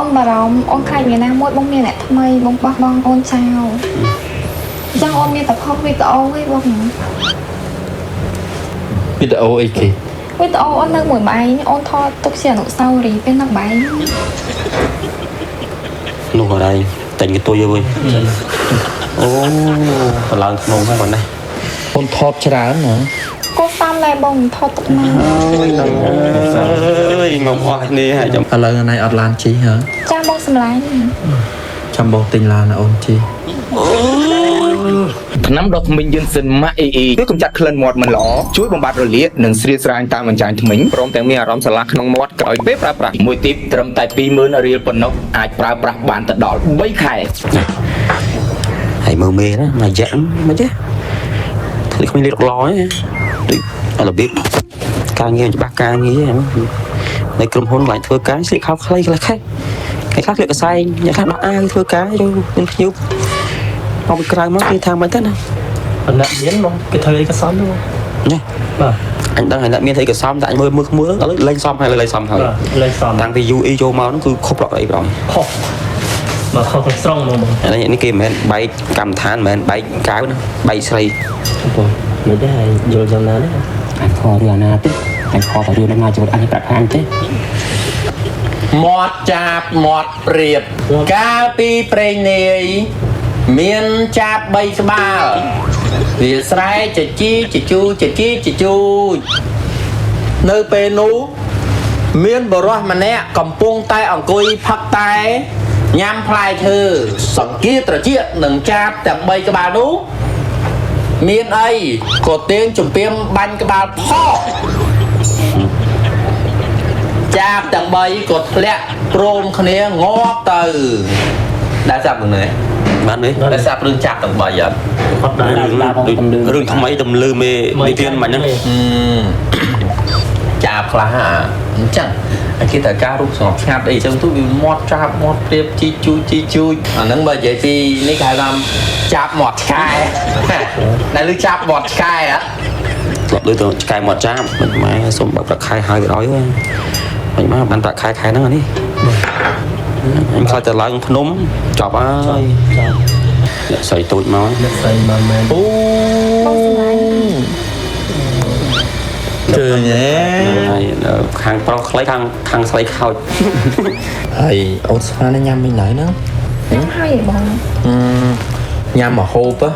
នបារម្ភអូនខ្លាចថ្ងៃណាមួយបងមានអ្នកថ្មីបងបោះបង់អូនចោលអញ្ចឹងអូនមានតែផុសវីដេអូឯងបង វីដេអូអីគេ វីដេអូអូននៅមួយបែងអូនថតទុកជាអនុស្សាវរីយ៍ពេលនៅបែង នោះអរឯងតែងកតុយវិញអូឡើងធ្នងហើយបងនេះ អូនថតច្រើនណា គូសំដែរបងថតទុកណា អើយនឹងអើយងំអស់នេះហើយចាំ ឥឡូវណៃអត់ឡានជិះហ៎ ចាបងសម្លាញ់ ចាំបងទិញឡានឲ្យអូនជិះ ថ្នាំដុសធ្មេញយិនសិនម៉ាក់អ៊ីអ៊ី ជួយកម្ចាត់ក្លិនមាត់មិនល្អជួយបំបត្តិរលាកនិងស្រៀតស្រាញតាមអញ្ចាញធ្មេញព្រមទាំងមានអារម្មណ៍ស្រឡះក្នុងមាត់ក្រោយពេលប្រើប្រាស់ មួយទីបត្រឹមតែ20000រៀលប៉ុណ្ណោះអាចប្រើប្រាស់បានទៅដល់3ខែ ហើយមើលមេណាមួយរយៈមិនទេធ្វើគ្មានលេខឡទេដូចរបៀបការងារច្បាស់ការងារនៅក្រុមហ៊ុនកន្លែងធ្វើការស្លៀកខោខ្លីខ្លះខេគេខ្លះស្លៀកកសែងអ្នកខ្លះដោះអាវធ្វើការចូលមានភ្ញៀវមកពីក្រៅមកគេថាមិនទៅណា បណ្ណៈមានមកគេធ្វើអីក៏សមដែរ នេះ បាទ អញដឹងហើយអ្នកមានធ្វើអីក៏សមតែអញមើលមើលមើលឥឡូវលែងសមហើយលែងសមហើយ បាទលេងសម តាំងពី UE ចូលមកហ្នឹងគឺខុសប្រកអីប្រង ខុសមកខុសទាំងស្រុងហ្មងបង អានេះនេះគេមិនមែនបែកកម្មដ្ឋានមិនមែនបែកកៅណាបែកស្រី បងមិនដែរយល់យ៉ាងណាទេអញខករឿងអាណាទេអញខកតែរឿងដំណើរជីវិតអញប្រាប់ថាអញទេ មាត់ចាបមាត់ព្រៀបកាលពីព្រេងនាយមានចាប3ក្បាលវាស្រែចជីចជូចជីចជូនៅពេលនោះមានបរិសម្នាក់កំពុងតែអង្គុយផឹកតែញ៉ាំផ្លែឈើសង្គាត្រចៀកនឹងចាបទាំង3ក្បាលនោះមានអីក៏ទាញជំពាមបាញ់ក្បាលផក ចាបទាំង3ក៏ធ្លាក់ព្រមគ្នាងាប់ទៅដែលចាប់រឿងនេះ បានទេ ដែលចាប់រឿងចាបទាំង3អត់ អត់ដែរ រឿងថ្មីទំលឺមេនិទានមិនហ្នឹង ហឹមចាបខ្លះអាអញ្ចឹងអាគេត្រូវការរូបស្ងប់ស្ងាត់អីអញ្ចឹងទៅវាមាត់ចាបមាត់ព្រៀបជីជូចជីជូចអាហ្នឹងបើនិយាយពីនេះគេហៅថាចាបមាត់ឆ្កែដែលឮចាបមាត់ឆ្កែអត់ ធ្លាប់លើទៅឆ្កែមាត់ចាបមិនម៉ែសុំបើកប្រាក់ខែហើយទៅដល់មិនម៉ែបានប្រាក់ខែខែហ្នឹងអានេះអញខ្លាចតែឡើងភ្នំចប់ហើយអ្នកស្រីតូចមក អ្នកស្រីមកមែន អូ បងសម្លាញ់ ឃើញទេ ហើយខាងប្រុសខ្លីខាងខាងស្រីខោច ហើយអូនស្មានញ៉ាំមិនឡើយហ្នឹង ញ៉ាំហើយឯងបង ញ៉ាំមកហូបហ៎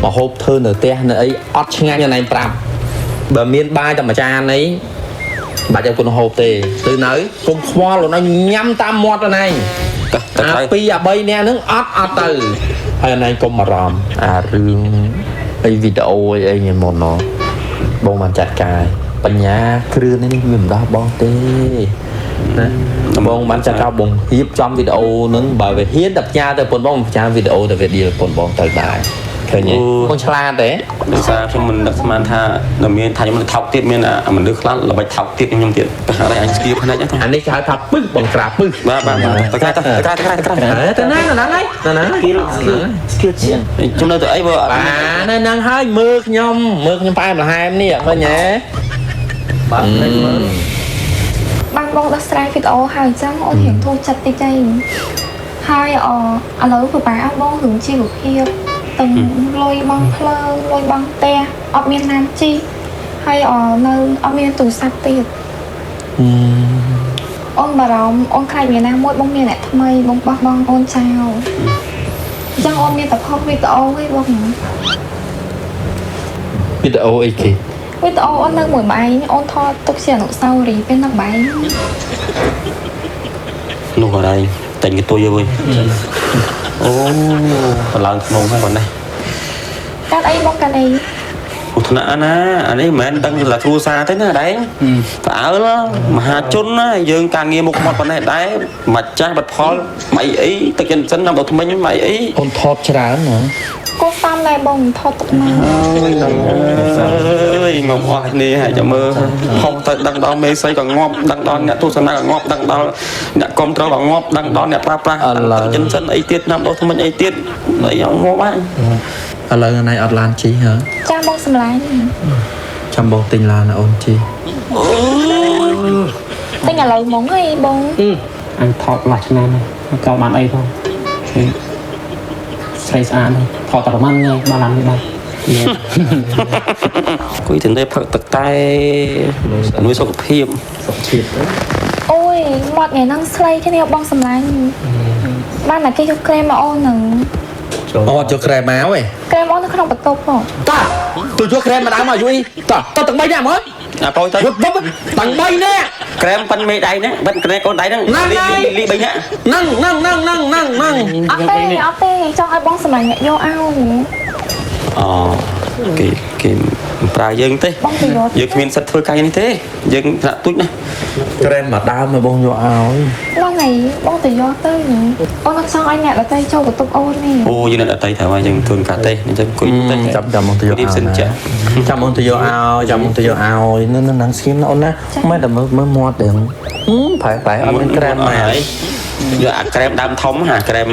មកហូបធ្វើនៅផ្ទះនៅអីអត់ឆ្ងាញ់ណៃប្រាប់បើមានបាយតែមួយចានអីបាច់ឲ្យគុណហូបទេទៅនៅគុំខ្វល់អូនឯងញ៉ាំតាមមាត់អូនឯង ទៅទៅ អា ទៅ 2អា3នាក់ហ្នឹងអត់អត់ទៅហើយអូនឯងកុំបារម្ភអារឿងអីវីដេអូអីអីមុនណោះបងបានចាត់ការបញ្ញាគ្រឿននេះវាមិនដោះបងទេណាបងបានចាត់ការបងរៀបចំវីដេអូហ្នឹងបើវាហ៊ានតែផ្ញើទៅប៉ុនបងផ្ញើវីដេអូទៅវាឌីលប៉ុនបងទៅដែរឃើញទេបងឆ្លាតទេ ដោយសារខ្ញុំមិននឹកស្មានថានៅមានថាខ្ញុំនឹងថោកទៀតមានអាមនុស្សខ្លះល្បិចថោកទៀតខ្ញុំទៀតហើយអញស្គៀភ្នែកហ្នឹង អានេះគេហៅថាពឹសបងក្រាបពឹស បាទបាទបាទទៅក្រៅទៅក្រៅទៅក្រៅទៅក្រៅ ទៅណាទៅណាហើយទៅណា ស្គីលស្គីលជា ខ្ញុំនៅទៅអីបើ បាទនៅហ្នឹងហើយមើលខ្ញុំមើលខ្ញុំផ្អែមល្ហែមនេះឃើញទេ បាទលេងមើល បានបងដោះស្រាយវីដេអូហើយអញ្ចឹងអូនរៀងធូរចិត្តតិចឯងហើយអឥឡូវពិបាកអត់បងរឿងជីវភាពទាំងលុយបងភ្លើងលុយបងផ្ទះអត់មានឡានជិះហើយអនៅអត់មានទូរស័ព្ទទៀតអូនបារម្ភអូនខ្លាចថ្ងៃណាមួយបងមានអ្នកថ្មីបងបោះបង់អូនចោលអញ្ចឹងអូនមានតែផុសវីដេអូឯងបង វីដេអូអីគេ វីដេអូអូននៅមួយបែងអូនថតទុកជាអនុស្សាវរីយ៍ពេលនៅបែង នោះអរឯងតែងកតុយវិញអូឡើងធ្នងហើយបងនេះ កាត់អីបងកាត់អី ឧទ្នាក់ណាអានេះមិនមែនដឹងតែគ្រួសារទេណាដែងផ្អើលមហាជនណាយើងការងារមុខមាត់ប៉ុណ្ណេះដែរមួយចាស់បាត់ផលមិនអីទឹកចិនសិនដល់ថ្មិញមិនអី អូនថតច្រើនណា គូសំដែរបងថតទុកណា អើយងំអស់នេះហើយចាំមើលហុកទៅដឹងដល់មេស្រីក៏ងាប់ដឹងដល់អ្នកទស្សនាក៏ងាប់ដឹងដល់អ្នកគ្រប់គ្រងក៏ងាប់ដឹងដល់អ្នកប្រើប្រាស់ទឹកចិនសិនអីទៀតណាំដល់ថ្មិញអីទៀតអីងាប់ហើយ ឥឡូវណៃអត់ឡានជិះហ៎ ចាបងសម្លាញ់ ចាំបងទិញឡានឲ្យអូនជិះ ទិញឥឡូវហ្មងអីបង អញថតលាស់ឆ្នាំហើយក៏បានអីផងស្រីស្អាតថតតែប្រហែលថ្ងៃបានឡានមួយបាន គួយទៅនៅផឹកទឹកតែនួយសុខភាព សុខភាព អូយមាត់ថ្ងៃហ្នឹងស្លៃគ្នាបងសម្លាញ់បានតែគេយកក្រែមមកអូនហ្នឹង អូយកក្រែមមកហ៎ ក្រែមអូននៅក្នុងបន្ទប់ហ៎ តាទូយកក្រែមមកដើមមកយូរតតទាំង3នាក់មក អាប្រូទៅ វឹបវឹបទាំង3នាក់ ក្រែមប៉ិនមេដៃណាបិទក្រែមកូនដៃហ្នឹងលី3នាក់ ហ្នឹងហ្នឹងហ្នឹងហ្នឹងហ្នឹងហ្នឹង អត់ទេអត់ទេចង់ឲ្យបងសម្លាញ់អ្នកយកឲ្យ អូគេគេប្រើយើងទេ បងទៅយក យើងគ្មានសិទ្ធធ្វើការនេះទេយើងថ្នាក់ទូចណា ក្រែមមកដើមមកបងយកឲ្យ បងថ្ងៃបងទៅយកទៅអូនអត់ចង់ឲ្យអ្នកដទៃចូលបន្ទប់អូនទេ អូយើងអ្នកដទៃត្រូវហើយយើងធ្វើការទេអញ្ចឹងគួយទេ ចាំចាំបងទៅយកឲ្យចាំបងទៅយកឲ្យចាំបងទៅយកឲ្យនៅនឹងស្គីមណាអូនណាមិនតែមើលមើលមាត់ដឹងប្រែប្រែអត់មានក្រែមមក ហើយយកអាក្រែមដើមធំអាក្រែម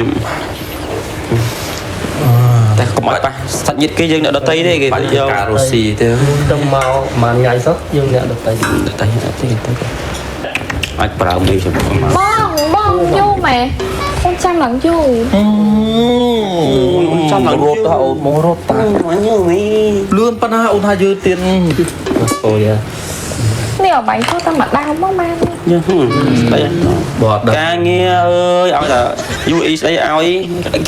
តែកុំឲ្យប៉ះសាច់ញាតិគេយើងអ្នកដទៃទេគេយក ការ៉ូស៊ីទេ ទៅមកមួយថ្ងៃសោះយើងអ្នកដទៃ ដទៃទេទៅអាចប្រើមេខ្ញុំមក បងបងយូរម៉ែអូនចាំឡើងយូរ ចាំឡើង រត់ទៅអូនមករត់តា ញយ លឿនប៉ុណ្ណាអូនថាយឺទៀត អូយ នេះអបាយចូលតែមួយដើមមកបាន យើងស្ដី បត់ដល់ ការងារអើយឲ្យតែ UE ស្ដីឲ្យ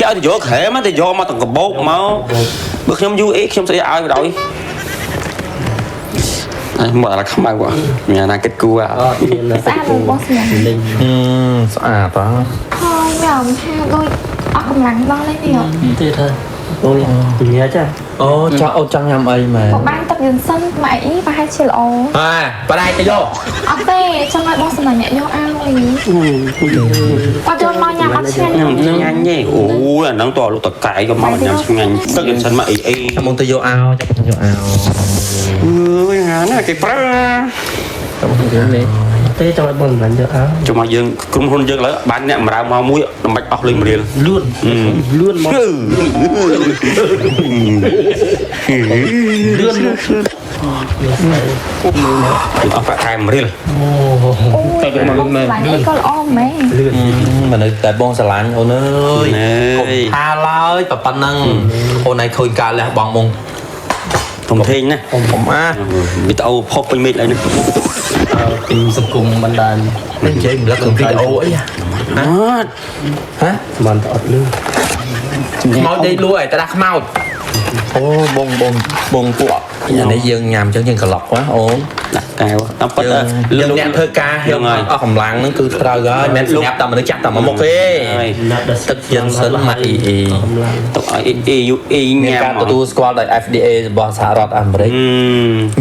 គេឲ្យទៅយកក្រែមទៅយកមកទាំងកបោកមកបើខ្ញុំ UE ខ្ញុំស្ដីឲ្យបណ្ដោយអញមកអាខ្មៅមានអាណាគិតគួរ អត់មាន ស្អាតបងស្អាត លេង ស្អាតហ៎ ហើយមានអារម្មណ៍ថាដូចអស់កម្លាំងដល់ហើយនេះ ទៀតហើយអូយញ៉ាចា អូចង់អូចង់ញ៉ាំអីមែន បើបានទឹកយន្តសិនម៉ែអីប្រហែលជាល្អ អាបដៃទៅយក អត់ទេចង់ឲ្យបងសម្លាញ់អ្នកយកឲ្យអត់យកមកញ៉ាំអត់ឆ្ងាញ់ ញ៉ាំឆ្ងាញ់ទេអូយអាហ្នឹងតលោកតកែក៏មកញ៉ាំឆ្ងាញ់ទឹកយន្តសិនមកអីអី ចាំបងទៅយកឲ្យចាំបងយកឲ្យ អើយអាណាគេប្រើ ចាំបងទៅយក នេះទេចង់ឲ្យបងសម្លាញ់យកឲ្យ ចាំមកយើងក្រុមហ៊ុនយើងឥឡូវបានអ្នកបម្រើមកមួយដើម្បីអស់លុយ1រៀល លឿនលឿនមកលឿន អស់ប្រាក់ខែ1រៀល អូ អូយបងសម្លាញ់អីក៏ល្អមែន លឿន មនុស្សតែបងស្រឡាញ់អូនអើយកុំថាឡើយប៉ុណ្ណឹងអូនឯងឃើញការលះបង់បង ធំធេងណា កុំអា វីដេអូផុសពេញមេឃឡើយនេះ ពីសង្គមបណ្ដាញ និយាយរំលឹករឿងវីដេអូអី អត់ ហ៎ មិនអត់លឿន ខ្មោចដេកលួយតែដាក់ខ្មោច អូបងបងបងពួកអានេះយើងញ៉ាំអញ្ចឹងយើងក្លុកហ៎អូន ដាក់កែវតាមពិត យើងអ្នកធ្វើការយើងអស់កម្លាំងហ្នឹងគឺត្រូវហើយមិនមែនសម្រាប់តែមនុស្សចាស់តែមួយមុខទេទឹកយិនសិនមកអ៊ីអ៊ី កម្លាំង ទុកឲ្យអ៊ីយូអ៊ី មាន ញ៉ាំ ការទទួលស្គាល់ដោយ FDA របស់សហរដ្ឋអាមេរិក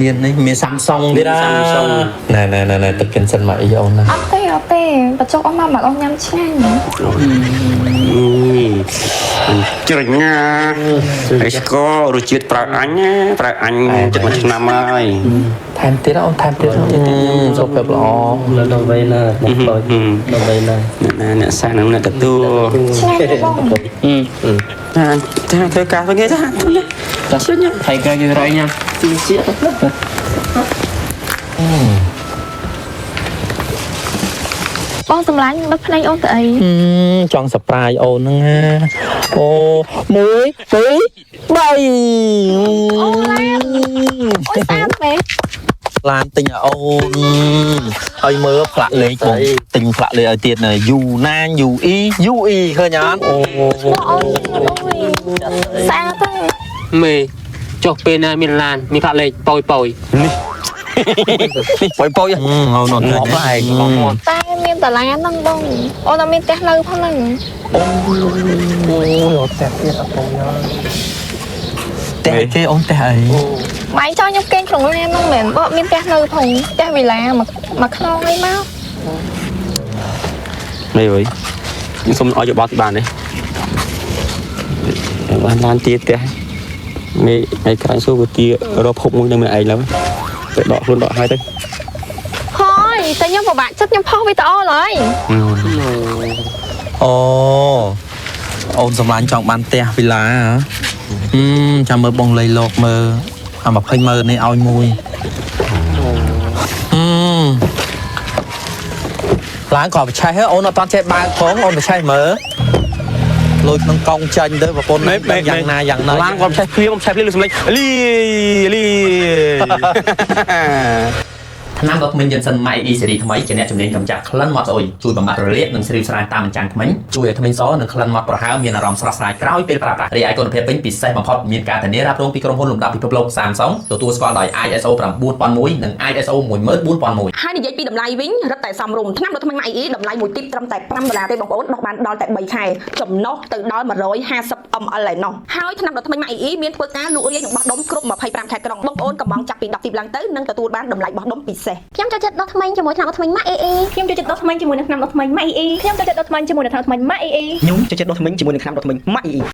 មាននេះមាន Samsung ទៀតណាណែណែណែទឹកយិនសិនមកអ៊ីអូនណា អត់ទេអត់ទេបញ្ចុកអស់មកមកអូនញ៉ាំឆ្ងាញ់ ជ្រញ៉ាអេស្ករសជាតិប្រើអញប្រើអញចិត្តមួយឆ្នាំហើយ ថែមទៀតអូនថែមទៀតសុខភាពល្អ នៅដល់វ័យណាបងប្អូនដល់វ័យណា អ្នកណាអ្នកសាសនឹងអ្នកទទួល ឆ្ងាញ់ទេបង ថាថាធ្វើការវិញគេថា ចាស់ថៃកើយើងរយញ៉ាំ ជា បងសម្លាញ់បិទភ្នែកអូនទៅអី ចង់ surprise អូនហ្នឹងណាអូ1 2 3 អូឡានអូស្អាតមែន ឡានទិញឲ្យអូនឲ្យមើលផ្លាកលេខបងទិញផ្លាកលេខឲ្យទៀតនៅ U9 UE UE ឃើញអត់អូ បងអូនអូយស្អាតទេ មេចុះពេលណាមានឡានមានផ្លាកលេខប៉យប៉យ នេះប៉យប៉យ អូនអត់ងាប់ឯង តែមានតឡានហ្នឹងបងអូនអត់មានផ្ទះនៅផងហ្នឹង អូយអត់តែទៀតអត់បង ផ្ទះគេអូនផ្ទះអី ម៉ែចង់ខ្ញុំគេងក្នុងឡានហ្នឹងមែនបងមានផ្ទះនៅផងផ្ទះវិឡាមួយខ្នងអីមក នេះវិញខ្ញុំសុំឲ្យយោបល់ទីបានទេបានឡានទៀតផ្ទះមេថ្ងៃក្រោយសួរវាទីរកភពមួយនៅម្នាក់ឯងឡើយទៅដកខ្លួនដកហើយទៅ ហើយតែខ្ញុំពិបាកចិត្តខ្ញុំផុសវីដេអូឡើយ អូអូនសម្លាញ់ចង់បានផ្ទះវិឡាហ៎ចាំមើលបងលៃលោកមើលអា20ម៉ឺននេះឲ្យមួយ ឡើងក៏ប្រឆេះអូនអត់តាន់ចេះបើកផងអូនប្រឆេះមើលលុយក្នុងកងចាញ់ទៅប្រពន្ធយ៉ាងណាយ៉ាងណា ឡើងគាត់ឆេះភ្លាមឆេះភ្លាមលឺសំឡេងលីលី ថ្នាំដុសធ្មេញយិនសិនម៉ៃអ៊ីសេរីថ្មីជាអ្នកជំនាញកម្ចាត់ក្លិនមាត់ស្អុយជួយបំបាត់រលាកនិងស្រីវស្រាយតាមអញ្ចាំងធ្មេញជួយឲ្យធ្មេញសនិងក្លិនមាត់ប្រហើរមានអារម្មណ៍ស្រស់ស្រាយក្រោយពេលប្រើប្រាស់រីឯគុណភាពវិញពិសេសបំផុតមានការធានារ៉ាប់រងពីក្រុមហ៊ុនលំដាប់ពិភពលោក Samsung ទទួលស្គាល់ដោយ ISO 9001និង ISO 14001 ហើយនិយាយពីតម្លៃវិញរឹតតែសមរម្យថ្នាំដុសធ្មេញម៉ាក់អ៊ីតម្លៃមួយទីបត្រឹមតែ5ដុល្លារទេបងប្អូនដោះបានដល់តែ3ខែចំណុះទៅដល់150 ml ឯណោះហើយថ្នាំដុសធ្មេញម៉ាក់អ៊ីមានធ្វើការលក់រាយនិងបោះដុំគ្រប់25ខេត្តក្រុងបងប្អូនកំងចាប់ពី10ទីបឡើងទៅនឹងទទួលបានតម្លៃបោះដុំពិសេស ខ្ញុំចូលចិត្តដុសធ្មេញជាមួយថ្នាំដុសធ្មេញម៉ាក់អ៊ីអ៊ី ខ្ញុំចូលចិត្តដុសធ្មេញជាមួយនឹងថ្នាំដុសធ្មេញម៉ាក់អ៊ីអ៊ីខ្ញុំចូលចិត្តដុសធ្មេញជាមួយនឹងថ្នាំដុសធ្មេញម៉ាក់អ៊ីអ៊ី ខ្ញុំចូលចិត្តដុសធ្មេញជាមួយនឹងថ្នាំដុសធ្មេញម៉ាក់អ៊ីអ៊ី។